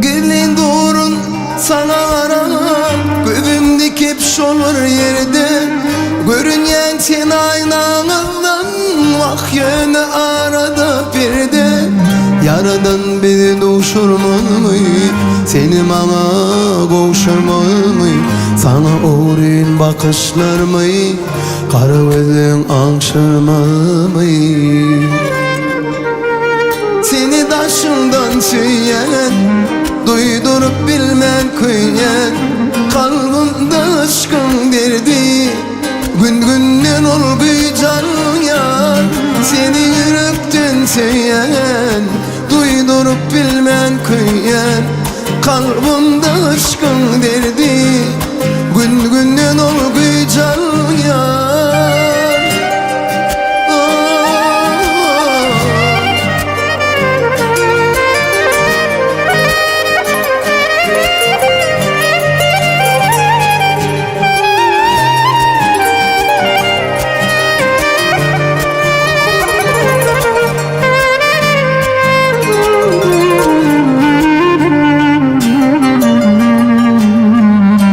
Gizlin durun sana garap Gözüm dikip şol bir ýerde Görünýän sen aýnaňyzdan Wah ýöne arada perde Ýaradan bizi duşurmazmy Seni maňa gowşurmazmy Saňa ogryn bakyşlarmy Gara gözleň aňşyrmazmy Seni daşyňdan söýýän, Duýduryp bilmän köýýän, Kalbymda yşkyň derdi, Gün-günden ol güýç alýar. Seni ýürekden söýýän, Duýduryp bilmän köýýän, Kalbymda yşkyň derdi, Gün-günden ol güýç alýar.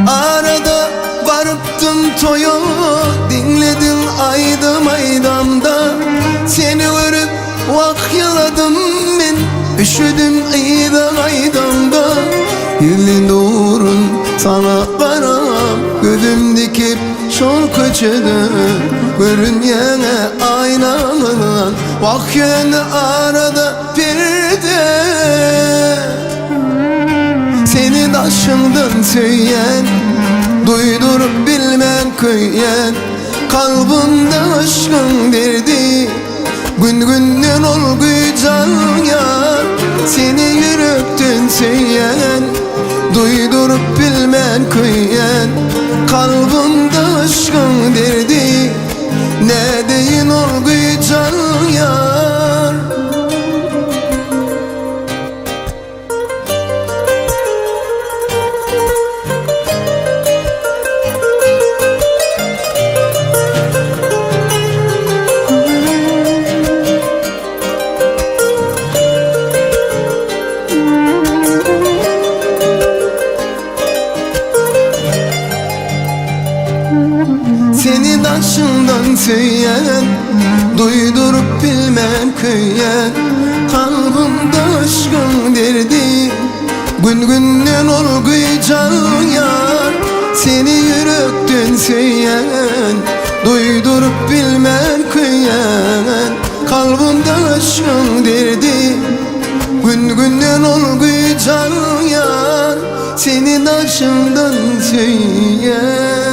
Arada barypdym toýa Diňlediň aýdym aýdamda Seni görüp wah ýyladym men Üşüdim yza gaýdamda Gizlin durun saňa garap Gözüm dikip şol köçede Görünýäňä aýnaňdan Wah ýöne arada perde Seni daşyňdan söýýän Duýduryp bilmän köýýän Kalbymda yşkyň derdi Gün-günden ol güýç alýar Seni ýürekden söýýän Duýduryp bilmän köýýän Kalbymda yşkyň derdi Nädeýin ol güýç alýar. Seni daşyňdan söýýän, Duýduryp bilmän köýýän, Kalbymda yşkyň derdi, Gün-günden ol güýç alýar. Seni ýürekden söýýän, Duýduryp bilmän köýýän, Kalbymda yşkyň derdi, Gün-günden ol güýç alýar. Seni daşyňdan söýýän.